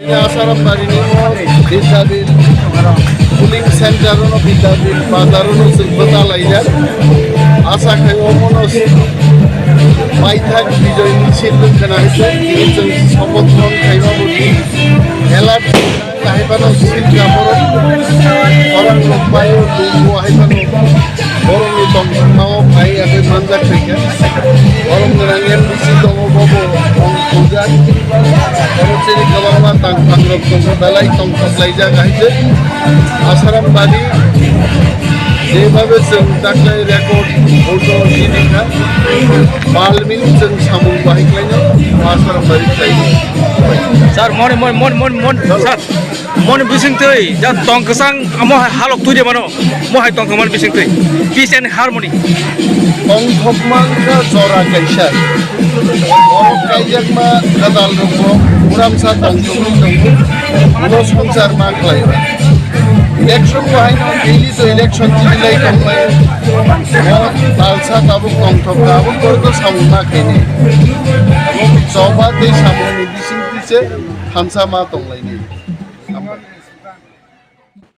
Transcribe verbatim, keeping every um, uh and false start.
Asaram bari ni mo Bidya Pith polling center no Bidya Pith bazar no chwng bwta laijak. Asa khai omo no paithak bijoy ni seat wngkha na hai se chwng sopoth grohon khaima bo alert. Hai phano silka borok, borok rok bai o lugo hai phano borok ni tong thangma o phai agoi manjak khaikha. Borok ni rang M D C tongo, bobo tong thujak. Borok chini kwbangma tang thang rok tongo, belai tong thok laijak hai se. Asaram bari jebhabe chwng taklai record photo sini kha. Balmin chwng samung bahai khlaino, Asaram bari khlaino. Sir, moni, moni, moni, moni, moni, sir. Moni bising twi, ja tong kwchang, amo hai halok twi de mano, mo hai tong kwmani bising twi. Peace and harmony. Tongthokma wngkha jora kaisa. Borok kaijakma gadal rokbo uramsa tongthokwi tongo. Ulo swngchar ma khlai. Election bo haino daily to election chini lai tonglai. Mo talsa tabuk tongthok tabuk borok samung ma khaini. Abo choba tei samungni bising twi se thansa ma tonglaini.